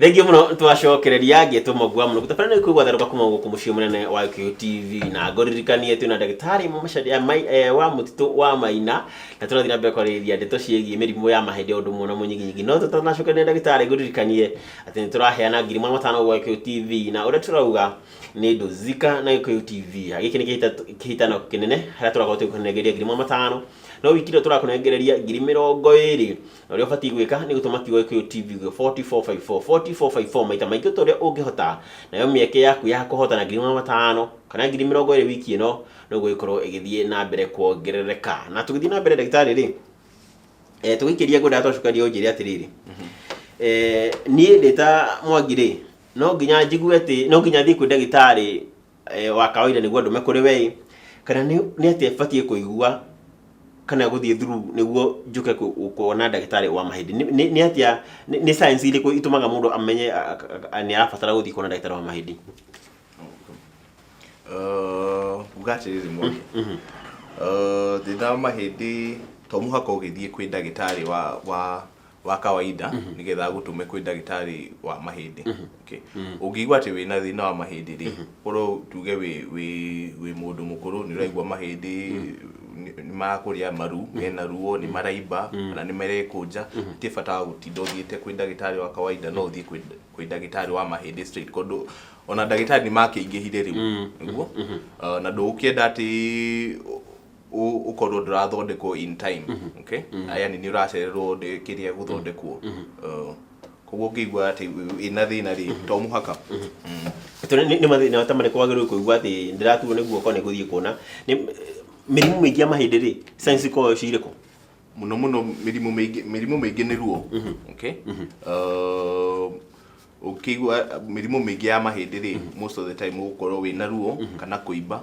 Thengiũ mũno, twacokereria ngĩtwo Mũgua mũno gũtabana nĩ kũigua tharũka kuma gũkũ mũciĩ mũnene wa Gĩkũyũ TV, na ngũririkanie twĩna ndagĩtarĩ Macharia wa mũtitũ wa Maina, na tũrathiĩ na mbere kwarĩrĩria ndeto ciĩgiĩ mĩrimũ ya mahĩndĩ o ũndũ ũmwe na mũnyiginyigi. No tũtanacokereria ndagĩtarĩ, ngũririkanie atĩ nĩ tũraheana 500,000 gwa Gĩkũyũ TV, na ũrĩa tũrauga nĩ Ndũzika na Gĩkũyũ TV. Gĩkĩ nĩ kĩhĩtano kĩnene harĩa tũrakorwo tũgĩkũnengeria 500,000, no wiki ĩno tũrakũnengereria 20,000, na ũrĩa ũbatiĩ gwĩka nĩ gũtũma kiugo Gĩkũyũ TV gwĩ 4454 4454 maita maingĩ ta ũrĩa ũngĩhota, nayo mĩeke yaku ya kũhotana 500,000 kana 20,000 wiki ĩno noguo ĩkorwo ĩgĩthiĩ na mbere kuongerereka. Na tũgĩthiĩ na mbere, ndagĩtarĩ rĩ, tũgĩikĩria, ngwendaga twacokeria ũnjĩre atĩrĩrĩ, niĩ ndĩ ta Mwangi rĩ, no nginya njigue atĩ no nginya thiĩ kwĩ ndagĩtarĩ wa kawaida nĩguo ndũme kũrĩ we, kana nĩ atĩa batiĩ kũigua kana gũthiĩ through nĩguo njũke kuona ndagĩtarĩ wa mahĩndĩ? Nĩ atĩa, nĩ signs irĩkũ itũmaga mũndũ amenye nĩ arabatara gũthiĩ kuona ndagĩtarĩ wa mahĩndĩ? Nguga atĩrĩrĩ Mwangi, thĩna wa mahĩndĩ to mũhaka ũgĩthiĩ kwĩ ndagĩtarĩ wa kawaida nĩgetha agũtũme kwĩ ndagĩtarĩ wa mahĩndĩ. Okay. Ũngĩigua atĩ wĩna thĩna wa mahĩndĩ rĩ, korwo tuge wĩ mũndũ mũkũrũ, nĩ ũraigua mahĩndĩ nĩ marakũrĩa maru, mena ruo, nĩ maraimba kana nĩ marekũnja, ti bata wa gũtinda ũthiĩte kwĩ ndagĩtarĩ wa kawaida, no ũthiĩ kwĩ ndagĩtarĩ wa mahĩndĩ straight, tondũ ona ndagĩtarĩ nĩ makĩingĩhire rĩu nĩguo. Na ndũgũkĩenda atĩ ũkorwo ndũrathondekwo in time, okay, yani nĩ ũracererwo nĩ kĩrĩa gũthondekwo. Koguo ũngĩigua atĩ wĩna thĩna rĩ, to mũhaka. Tondũ nĩ mathĩna ta marĩkũ wagĩrĩirwo kũigua atĩ ndĩraturwo nĩ guoko nĩ gũthiĩ kuona? Nĩ mĩrimũ mĩingĩ ya mahĩndĩ rĩ, signs ikoragwo cirĩkũ? Mũno mũno mĩrimũ mĩingĩ nĩ ruo, okay. Ũkĩigua mĩrimũ mĩingĩ ya mahĩndĩ rĩ, most of the time ũgũkorwo wĩna ruo kana kũimba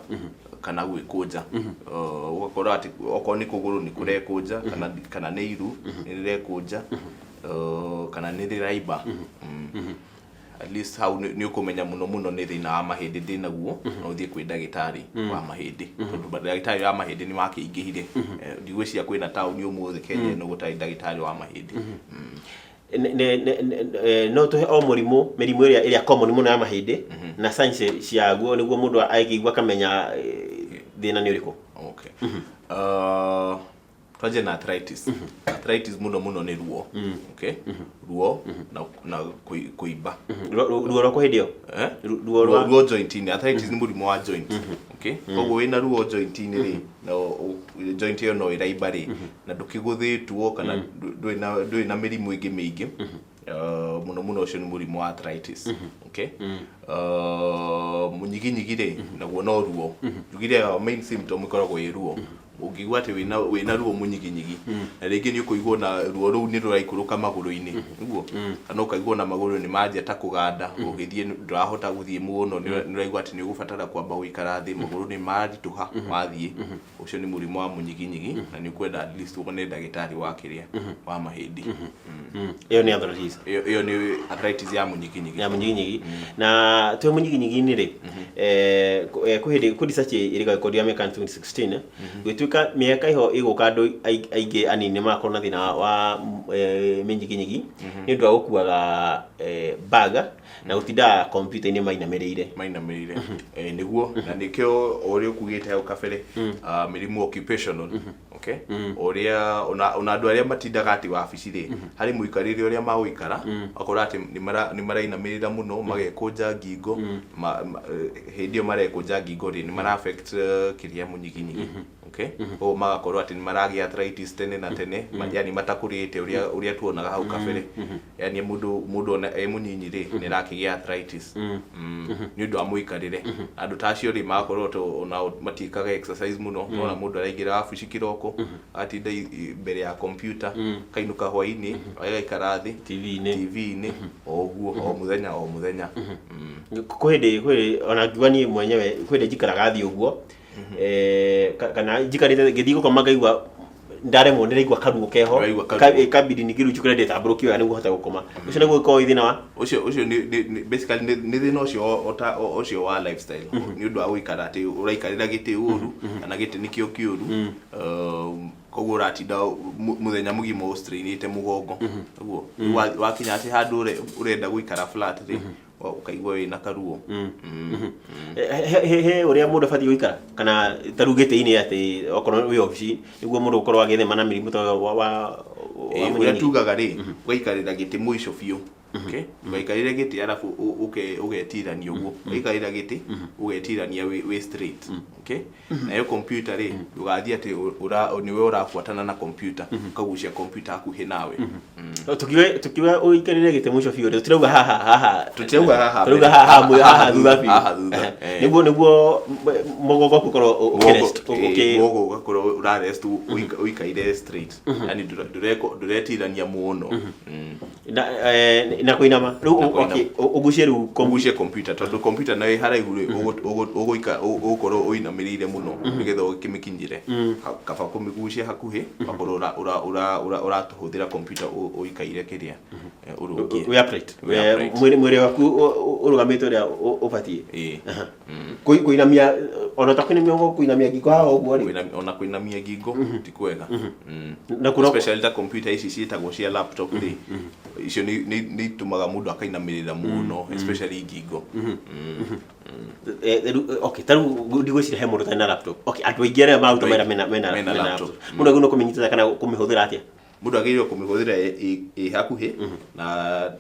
kana gwĩkũnja. Ũgakorwo atĩ okorwo nĩ kũgũrũ nĩ kũrekũnja, kana nĩ iru nĩ rĩrekũnja, kana nĩ rĩraimba. At least hau nĩ ũkũmenya mũno mũno nĩ thĩna wa mahĩndĩ ndĩnaguo, na ũthiĩ kwĩ ndagĩtarĩ wa mahĩndĩ, tondũ ndagĩtarĩ wa mahĩndĩ nĩ makĩingĩhire. Ndigwĩciria kwĩna taũni ũmũthĩ Kenya ĩno gũtarĩ ndagĩtarĩ wa mahĩndĩ. No tũhe o mũrimũ, mĩrimũ ĩrĩa common mũno ya mahĩndĩ na signs ciaguo, nĩguo mũndũ agĩigua akamenya thĩna nĩ ũrĩkũ? Okay. Twanjie na arthritis. Arthritis mũno mũno nĩ ruo, okay, ruo na kũimba. Ruo rwa hĩndĩ ĩyo? Eh? Ruo rwa Ruo joint-inĩ. Arthritis nĩ mũrimũ wa joint, okay. Koguo wĩna ruo joint-inĩ rĩ, na joint ĩyo no ĩraimba rĩ, na ndũkĩgũthĩtwo kana ndũrĩ na mĩrimũ ĩngĩ mĩingĩ, mũno mũno ũcio nĩ mũrimũ wa arthritis, okay. Mũnyiginyigi rĩ, naguo no ruo. Njugire our main symptom ĩkoragwo ĩ ruo. Ũngĩigua atĩ wĩna ruo mũnyiginyigi, na rĩngĩ nĩ ũkũigua na ruo rũu nĩ rũraikũrũka magũrũ-inĩ nĩguo, kana ũkaigua na magũrũ nĩ manjia ta kũganda, ũgĩthiĩ ndũrahota gũthiĩ mũno, nĩ ũraigua atĩ nĩ ũgũbatara kwamba gũikara thĩ, magũrũ nĩ maritũha wathiĩ, ũcio nĩ mũrimũ wa mũnyiginyigi na nĩ ũkwenda at least wone ndagĩtarĩ wa kĩrĩa wa mahĩndĩ. Ĩyo nĩ arthritis? Ĩyo nĩ arthritis ya mũnyiginyigi. Ya mũnyiginyigi. Na twĩ mũnyiginyigi-inĩ rĩ, kwĩ hĩndĩ kwĩ research ĩrĩka record ya mĩaka 2016, gwĩtuĩka mĩaka ĩho ĩgũka andũ aingĩ anini nĩ marakorwo na thĩna wa mĩnyiginyigi nĩ ũndũ wa gũkuaga bag na gũtindaga kompiuta-inĩ mainamĩrĩire. Mainamĩrĩire, nĩguo, na nĩkĩo o ũrĩa ũkugĩte hau kabere, mĩrimũ occupational, okay, ũrĩa ona andũ arĩa matindaga atĩ wabici rĩ, harĩ mũikarĩre ũrĩa magũikara, ũgakora atĩ nĩ marainamĩrĩra mũno, magekũnja ngingo, hĩndĩ ĩyo marekũnja ngingo rĩ, nĩ mara affect kĩrĩa mũnyiginyigi, okay. Koguo magakorwo atĩ nĩ maragĩa arthritis tene na tene, yani matakũrĩte ũrĩa tuonaga hau kabere, yani mũndũ ona e mũnyinyi rĩ, nĩ arakĩgĩa arthritis nĩ ũndũ wa mũikarĩre. Andũ ta acio rĩ, magakorwo to ona matiĩkaga exercise mũno. Nona mũndũ araingĩra wabici kĩroko, atinda mbere ya computer, kainũka hwainĩ agaikara thĩ TV-inĩ. TV-inĩ, o ũguo o mũthenya o mũthenya. Kwĩ hĩndĩ ona ngiuga niĩ mwenyewe kwĩ hĩndĩ njikaraga thĩ ũguo, kana njikarĩte ngĩthiĩ gũkoma ngaigua ndaremwo, ndĩraigua karuo keho. Ũraigua karuo. Kabidi ningĩ rĩu njukĩre ndĩtambũrũkie wega nĩguo hote gũkoma. Ũcio nĩguo ũkoragwo wĩ thĩna wa Ũcio nĩ basically nĩ thĩna ũcio o ta ũcio wa lifestyle, nĩ ũndũ wa gũikara atĩ ũraikarĩra gĩtĩ ũru kana gĩtĩ nĩkĩo kĩũru. Koguo ũratinda mũthenya mũgima ũstrainĩte mũgongo ũguo. Rĩu wakinya atĩ handũ ũrenda gũikara flat rĩ, ũkaigua wĩna karuo. He ũrĩa mũndũ abatiĩ gũikara kana ta rĩu gĩtĩ-inĩ, atĩ okorwo wĩ obici, nĩguo mũndũ gũkorwo agĩthema na mĩrimũ ta wa Ũrĩa mũnyinyi. Tugaga rĩ, ũgaikarĩra gĩtĩ mũico biũ, okay? Ũgaikarĩra gĩtĩ arabu ũgetirania ũguo, ũgaikarĩra gĩtĩ ũgetirania wĩ straight, okay? Nayo computer rĩ, ndũgathiĩ atĩ nĩwe ũrabuatana na computer, ũkagucia computer hakuhĩ nawe. Tukiuga ũikarĩre gĩtĩ mũico biũ rĩ, tũtirauga haha haha. Tũtirauga haha Tũrauga mbere. haha haha thutha biũ. Haha thutha, eh. Nĩguo mũgongo waku ũkorwo ũkĩrest, Mũgongo ũgakorwo ũrarest ũikaire straight, yani ndũretirania mũno. Na kũinama rĩu. Na kũinama. Okay, ũgucie rĩu Ũgucie computer, tondũ computer nayo ĩ haraihu rĩ, ũgũkorwo ũinamĩrĩire mũno nĩgetha ũkĩmĩkinyĩre. Kaba kũmĩgucia hakuhĩ, ũgakorwo ũratũhũthĩra computer ũikaire kĩrĩa ũrũngie. Wĩ upright. Wĩ upright. Mwĩrĩ waku ũrũgamĩte ũrĩa ũbatiĩ. Ĩĩ. Kũinamia, ona ta kũinamia ũguo, kũinamia ngingo haha ũguo rĩ? Ona kũinamia ngingo ti kwega. Na kuna Especially ta computer ici ciĩtagwo cia laptop rĩ, icio nĩ itũmaga mũndũ akainamĩrĩra mũno, especially ngingo. Rĩu, okay, ta rĩu ndigwĩciria he mũndũ ũtarĩ na laptop. Okay, andũ aingĩ arĩa maruta Andũ wĩra aingĩ mena mena mena laptop. laptop. Mũndũ agĩrĩirwo kũmĩnyitĩrĩra kana kũmĩhũthĩra atĩa? Mũndũ agĩrĩirwo kũmĩhũthĩra ĩ hakuhĩ, na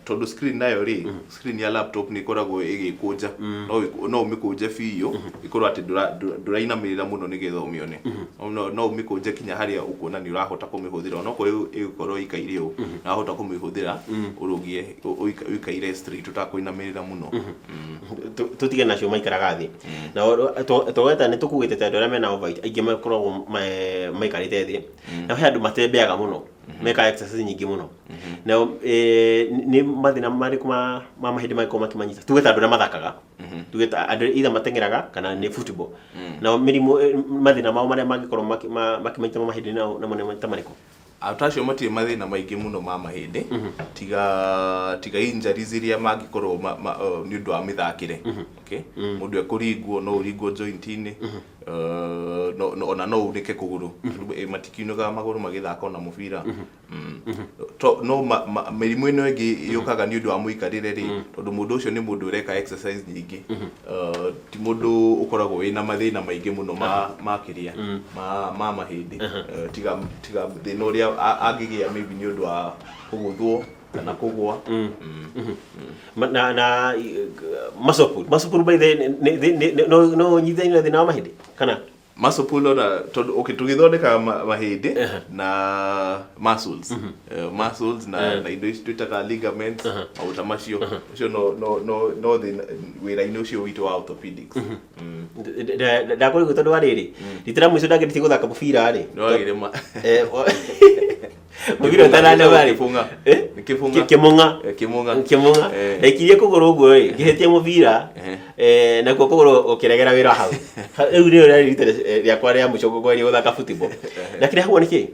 tondũ screen nayo rĩ, screen ya laptop nĩ ĩkoragwo ĩgĩkũnja, no ũmĩkũnje biũ ĩkorwo atĩ ndũrainamĩrĩra mũno nĩgetha ũmĩone. No ũmĩkũnje kinya harĩa ũkuona nĩ ũrahota kũmĩhũthĩra, onokorwo ĩgũkorwo ĩikaire ũũ, ũrahota kũmĩhũthĩra ũrũgie ũikaire straight ũtakũinamĩrĩra mũno. Tũtige nacio maikaraga thĩ na twageta nĩ tũkugĩte ta andũ arĩa mena overweight aingĩ makoragwo maikarĩte thĩ, na he andũ matembeaga mũno, mekaga exercise nyingĩ mũno. Nao nĩ mathĩna marĩkũ ma mahĩndĩ mangĩkorwo makĩmanyita? Tuge ta andũ arĩa mathakaga, tuge ta andũ either mateng'eraga kana nĩ football, nao mĩrimũ, mathĩna mao marĩa mangĩkorwo makĩmanyita ma mahĩndĩ namo nĩ ta marĩkũ? Andũ acio matirĩ mathĩna maingĩ mũno ma mahĩndĩ, tiga injuries iria mangĩkorwo nĩ ũndũ wa mĩthakĩre, okay? Mũndũ ekũringwo, no ũringwo joint-inĩ, ona no unĩke kũgũrũ. Matikiunĩkaga magũrũ magĩthaka ona mũbira. No mĩrimũ ĩno ĩngĩ yũkaga nĩ ũndũ wa mũikarĩre rĩ, tondũ mũndũ ũcio nĩ mũndũ ũreka exercise nyingĩ, ti mũndũ ũkoragwo wĩna mathĩna maingĩ mũno ma kĩrĩa ma mahĩndĩ, tiga thĩna ũrĩa angĩgĩa maybe nĩ ũndũ wa kũgũthwo kana kũgwa. Na muscle pull, muscle pull by the no nyithaine na thĩna wa mahĩndĩ kana? Muscle pull, ona tondũ okay, tũgĩthondekaga mahĩndĩ na muscles, muscles na indo ici twĩtaga ligaments, maũndũ macio ũcio no thĩna wĩra-inĩ ũcio witũ wa orthopedics. Ndakũrigwo tondũ wa rĩrĩ, rita rĩa mũico ndagĩrĩtie gũthaka mũbira rĩ, Nĩ wagĩire ma Mũbira ũtananema rĩ. Kĩbũng'a. Eh? Nĩ kĩbũng'a. Kĩmũng'a. Kĩmũng'a. Kĩmũng'a. Ndaikirie kũgũrũ ũguo rĩ, ngĩhĩtia mũbira, nakuo kũgũrũ gũkĩregera wĩra hau. Rĩu nĩrĩo rĩarĩ rita rĩakwa rĩa mũico kũgeria gũthaka football. Na kĩrĩa hau nĩ kĩ?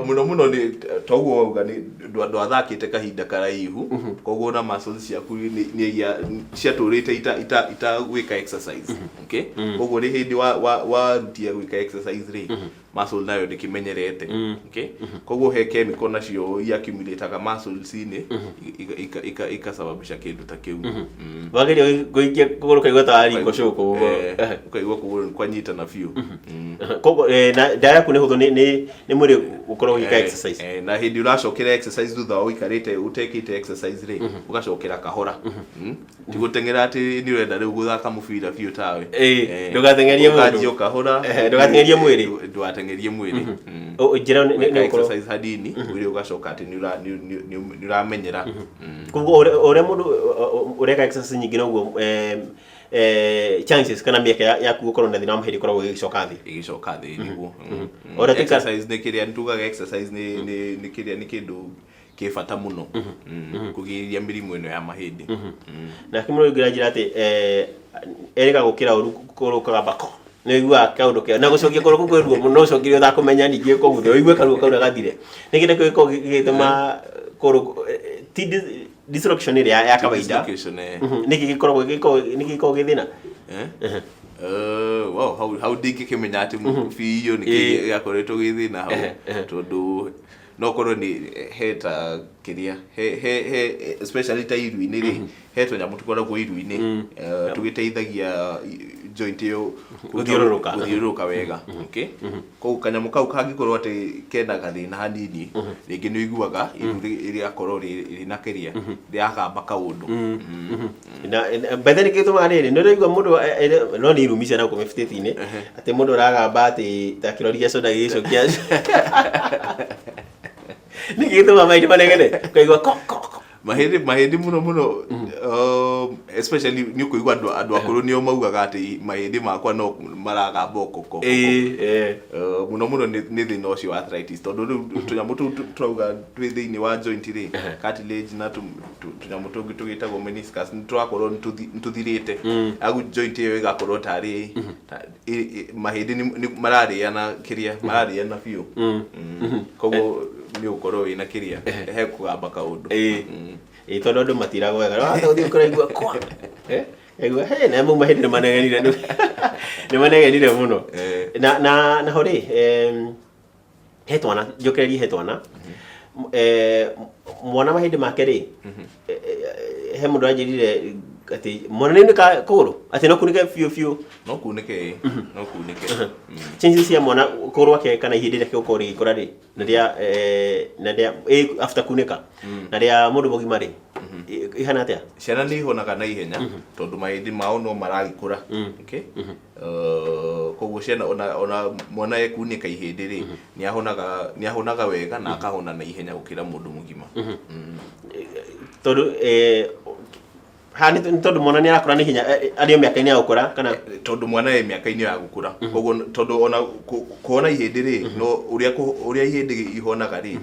Mũno mũno nĩ toguo wauga, nĩ ndwathakĩte kahinda karaihu, koguo na muscles ciaku nĩ iria ciatũrĩte ita gwĩka exercise, okay? Koguo nĩ hĩndĩ warutia gwĩka exercise rĩ, muscle nayo ndĩkĩmenyerete, okay? Koguo he chemical nacio iaccumulataga muscles-inĩ, ikasababisha kĩndũ ta kĩu. Wageria gũikia kũgũrũ kaigua ta waringwo cũkũ ũguo. Ũkaigua kũgũrũ nĩ kwanyitana biũ. Koguo na ndawa yaku nĩ hũthũ, nĩ mwĩrĩ gũkorwo ũgĩka exercise. Na hĩndĩ ũracokera exercise thutha wa ũikarĩte ũtekĩte exercise rĩ, ũgacokera kahora. Ti gũteng'era atĩ nĩ ũrenda rĩu gũthaka mũbira biũ tawe. Ndũgateng'erie mũndũ. Ũkanjia o kahora. Ndũgateng'erie mwĩrĩ. Ndũgateng'erie mwĩrĩ. Njĩra nĩ Gwĩka gũkorwo exercise hanini, mwĩrĩ ũgacoka atĩ nĩ ũramenyera. Koguo ũrĩa mũndũ ũreka exercise nyingĩ, noguo chances kana mĩeke yaku gũkorwo na thĩna wa mahĩndĩ ĩkoragwo ĩgĩcoka thĩ. Ĩgĩcoka thĩ nĩguo. Ũrĩa Exercise nĩ kĩrĩa nĩ tugaga exercise nĩ kĩrĩa nĩ kĩndũ kĩ bata mũno kũgirĩrĩria mĩrimũ ĩno ya mahĩndĩ. Nake mũndũ ũngĩ aranjĩra atĩ erĩga gũkĩra ũru kũgũrũ kũgamba ko nĩ ũiguaga kaũndũ kega na gũcokia kũgũrũ kũu kwĩ ruo mũno, ũcokire ũtakũmenya ningĩ kũguthe ũigue karuo kau na gathire. Nĩ kĩndũ kĩngĩkorwo gĩgĩtũma kũgũrũ ti dislocation ĩrĩa ya kawaida? Dislocation, eh. Nĩkĩ gĩkoragwo gĩkoragwo nĩkĩ gĩkoragwo gĩ thĩna? Eh? Wow, hau ndingĩkĩmenya atĩ biũ nĩkĩ gĩakoretwo gĩ thĩna hau, tondũ no korwo nĩ he ta kĩrĩa he especially ta iru-inĩ rĩ, he tũnyamũ tũkoragwo iru-inĩ, tũgĩteithagia joint ĩyo gũthiũrũrũka. Gũthiũrũrũka wega, okay. Koguo kanyamũ kau kangĩkorwo atĩ kena gathĩna hanini, rĩngĩ nĩ ũiguaga iru rĩgakorwo rĩna kĩrĩa rĩragamba kaũndũ. Na bethe nĩ gĩtũmaga rĩrĩ nĩ ũraigua mũndũ no nĩ irumi cia nagũkũ mĩbitĩti-inĩ atĩ mũndũ ũragamba atĩ ta kĩrori gĩa soda gĩgĩcokia nĩ gĩtũmaga mahĩndĩ manegene ũkaigua ko ko ko. Mahĩndĩ mũno mũno, especially nĩ ũkũigua andũ akũrũ nĩo maugaga atĩ mahĩndĩ makwa no maragamba o koko. Mũno mũno nĩ thĩna ũcio wa arthritis, tondũ rĩu tũnyamũ tũu tũrauga twĩ thĩinĩ wa joint rĩ, cartilage na tũnyamũ tũngĩ tũgĩtagwo meniscus, nĩ tũrakorwo nĩ tũthirĩte, agu joint ĩyo ĩgakorwo tarĩ mahĩndĩ nĩ mararĩana kĩrĩa mararĩana biũ. Koguo nĩ ũgũkorwo wĩna kĩrĩa he kũgamba kaũndũ. Ĩĩ, tondũ andũ matiragwo wega, wahota gũthiĩ ũkũraigua kwa aigua he na mau mahĩndĩ nĩ manegenire mũno. Na ho rĩ, he twana njokererie, he twana, mwana mahĩndĩ make rĩ, he mũndũ anjĩrire atĩ mwana nĩ unĩka kũgũrũ atĩ no kunĩke biũ biũ. No kunĩke, ĩĩ, no kunĩke. Changes cia mwana kũgũrũ gwake kana ihĩndĩ rĩake gũkorwo rĩgĩkũra rĩ, na rĩa na rĩa after kunĩka na rĩa mũndũ mũgima rĩ, ihana atĩa? Ciana nĩ ihonaga na ihenya tondũ mahĩndĩ mao no maragĩkũra, okay. Koguo ciana ona mwana ekunĩka ihĩndĩ rĩ, nĩ ahonaga wega na akahona na ihenya gũkĩra mũndũ mũgima. Tondũ haha nĩ tondũ mwana nĩ arakũra na ihenya, arĩ o mĩaka-inĩ ya gũkũra kana? Tondũ mwana e mĩaka-inĩ ya gũkũra, koguo tondũ ona kũhona ihĩndĩ rĩ, no ũrĩa ihĩndĩ ihonaga rĩ,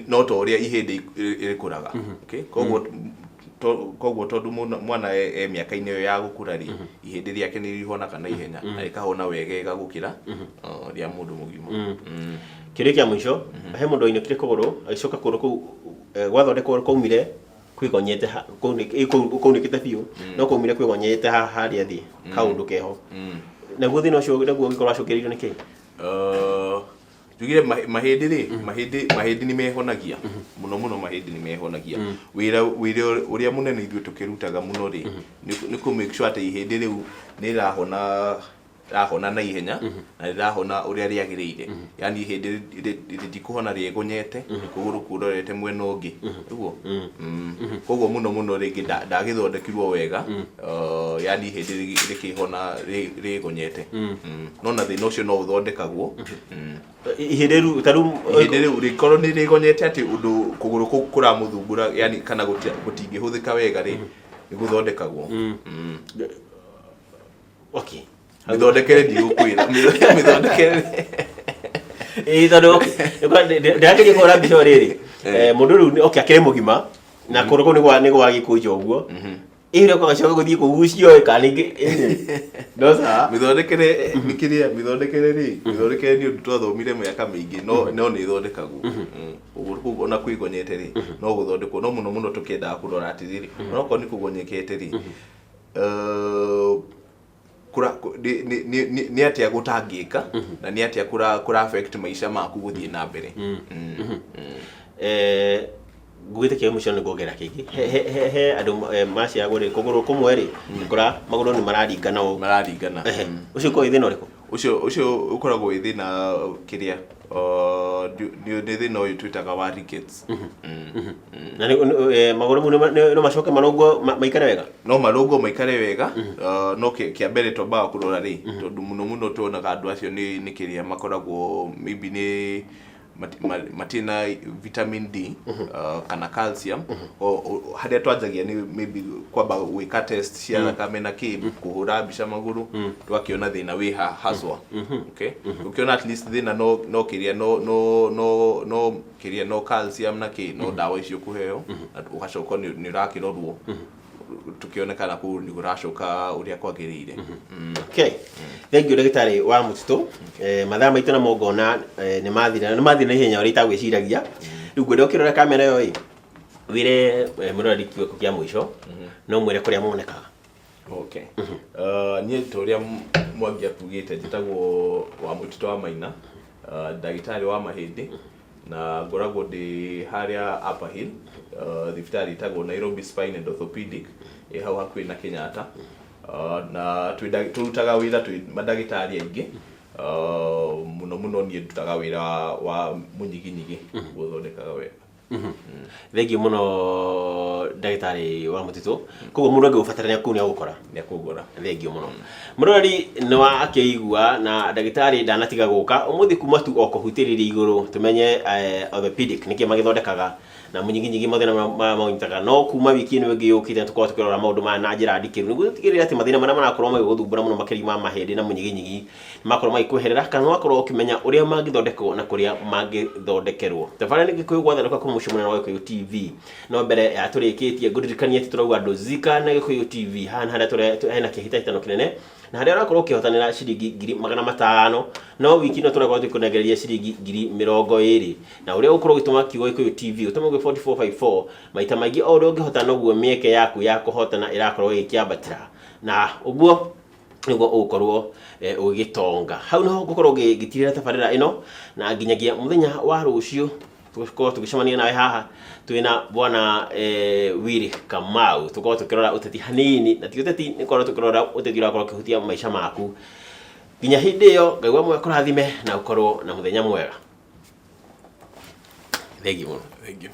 no ta ũrĩa ihĩndĩ rĩkũraga, okay. Koguo tondũ mwana e mĩaka-inĩ ĩyo ya gũkũra rĩ, ihĩndĩ rĩake nĩ rĩhonaga na ihenya na rĩkahona wegega gũkĩra rĩa mũndũ mũgima. Kĩũria kĩa mũico, he mũndũ wainũkire kũgũrũ, agĩcoka kũgũrũ kũu gwathondekwo kwaumire kwĩgonyete kwaunĩkĩte biũ, no kwaumire kwĩgonyete harĩa thĩ kaũndũ keho. Naguo thĩna ũcio naguo ũngĩkorwo wacũngĩrĩirio nĩ kĩ? Njugire mahĩndĩ rĩ, mahĩndĩ nĩ mehonagia mũno mũno, mahĩndĩ nĩ mehonagia. Wĩra ũrĩa mũnene ithuĩ tũkĩrutaga mũno rĩ, nĩ kũ make sure atĩ ihĩndĩ rĩu nĩ rĩrahona, rĩrahona na ihenya na rĩrahona ũrĩa rĩagĩrĩire, yani ihĩndĩ rĩtikũhona rĩegonyete, kũgũrũ kũrorete mwena ũngĩ ũguo. Koguo mũno mũno rĩngĩ ndagĩthondekirwo wega, yani ihĩndĩ rĩkĩhona rĩgonyete. No na thĩna ũcio no ũthondekagwo. Ihĩndĩ rĩu ta rĩu? Ihĩndĩ rĩu rĩkorwo nĩ rĩgonyete atĩ ũndũ kũgũrũ kũu kũramũthumbũra, yani kana gũtingĩhũthĩka wega rĩ, nĩ gũthondekagwo. Mĩthondekere ndigũkwĩra mĩthondekere. Ĩĩ, tondũ ndĩrageria kũhũra mbica o rĩrĩ. Mũndũ rĩu okay, akĩrĩ mũgima na kũgũrũ kũu nĩ gwa gĩkũnjo ũguo, ĩrĩa ũgacoka gũthiĩ kũgucio kana ningĩ no sawa. Mĩthondekere nĩ kĩrĩa, mĩthondekere rĩ, mĩthondekere nĩ ũndũ twathomire mĩaka mĩingĩ, no nĩ ĩthondekagwo. Kũgũrũ kũu ona kwĩgonyete rĩ, no gũthondekwo, no mũno mũno tũkĩendaga kũrora atĩrĩrĩ, onokorwo nĩ kũgonyekete rĩ, nĩ atĩa gũtangĩka na nĩ atĩa kũra affect maica maku gũthiĩ na mbere. Ngugĩte kĩa mũico nĩ nguongerera kĩngĩ, he andũ maciaragwo rĩ, kũgũrũ kũmwe rĩ kũra magũrũ nĩ mararingana ũũ. Mararingana. Ehe. Ũcio ũkoragwo wĩ thĩna ũrĩkũ? Ũcio ũkoragwo wĩ thĩna kĩrĩa nĩ thĩna ũyũ twĩtaga wa rickets. Na magũrũ mau no macoke marũngwo maikare wega? No marũngwo maikare wega, no kĩa mbere twambaga kũrora rĩ, tondũ mũno mũno tuonaga andũ acio nĩ kĩrĩa makoragwo maybe nĩ matirĩ na vitamin D kana calcium. Harĩa twanjagia nĩ maybe kwamba gwĩka test cia thakame na kĩ, kũhũra mbica magũrũ, tũgakĩona thĩna wĩ ha haswa, okay. Ũkĩona at least thĩna no kĩrĩa no kĩrĩa no calcium na kĩ, no ndawa icio kũheo na ũgacoka nĩ ũrakĩrorwo tukĩonekana kũu nĩ kũracoka ũrĩa kwagĩrĩire. Okay, thank you, ndagĩtarĩ wa mũtitũ. Mathaa maitũ namo ngona nĩ mathira na ihenya ũrĩa itagwĩciragia. Rĩu ngwenda ũkĩrora kamera ĩyo ĩ wĩre mũroreri kiugo kĩa mũico, no mwĩre kũrĩa monekaga. Okay. Niĩ ta ũrĩa Mwangi akugĩte, njĩtagwo wa Mũtitũ wa Maina, ndagĩtarĩ wa mahĩndĩ, na ngoragwo ndĩ harĩa Upper Hill, thibitarĩ ĩtagwo Nairobi Spine and Orthopedic, ĩ hau hakuhĩ na Kenyatta. Na tũrutaga wĩra twĩ mandagĩtarĩ aingĩ, mũno mũno niĩ ndutaga wĩra wa mũnyiginyigi gũthondekaga wega. Thengiũ mũno, ndagĩtarĩ wa Mũtitũ. Koguo mũndũ angĩgũbatarania kũu nĩ agũkora? Nĩ akũngora. Thengiũ mũno, mũroreri. Nĩ wa akĩigua na ndagĩtarĩ ndanatiga gũka ũmũthĩ kuma tu o kũhutĩrĩria igũrũ tũmenye orthopedic nĩkĩ magĩthondekaga na mũnyiginyigi, mathĩna marĩa maũnyitaga. No kuma wiki ĩno ĩngĩ yũkĩte tũkorwo tũkĩrora maũndũ maya na njĩra ndikĩru nĩguo tũtigĩrĩre atĩ mathĩna marĩa marakorwo magĩgũthumbũra mũno makĩria ma mahĩndĩ na mũnyiginyigi makorwo magĩkweherera, kana wakorwo ũkĩmenya ũrĩa mangĩthondekwo na kũrĩa mangĩthondekerwo. Tabarĩra nĩ Gĩkũyũ gwatherũka kuma mũciĩ mũnene wa Gĩkũyũ TV. No mbere ya tũrĩkĩtie, ngũririkanie atĩ tũrauga andũ Zika na Gĩkũyũ TV haha nĩ harĩa hena kĩhĩtahĩtano kĩnene na harĩa ũrakorwo ũkĩhotanĩra ciringi 500,000. No wiki ĩno tũrakorwo tũkĩkũnengereria ciringi 20,000, na ũrĩa ũgũkorwo ũgĩtũma kiugo Gĩkũyũ TV ũtũme gwĩ 4454 maita maingĩ o ũrĩa ũngĩhota, noguo mĩeke yaku ya kũhotana ĩrakorwo ĩgĩkĩambatĩra, na ũguo nĩguo ũgũkorwo ũgĩgĩtonga. Hau niho ngũkorwo ngĩtirĩra tabarĩra ĩno, na nginyagia mũthenya wa rũciũ tũgũkorwo tũgĩcemania nawe haha twĩna bwana Willy Kamau, tũkorwo tũkĩrora ũteti hanini, na ti ũteti, nĩ gũkorwo tũkĩrora ũteti ũrakorwo ũkĩhutia maica maku. Nginya hĩndĩ ĩyo, Ngai wa muoyo akũrathime na ũkorwo na mũthenya mwega. Thengiũ mũno. Thank you.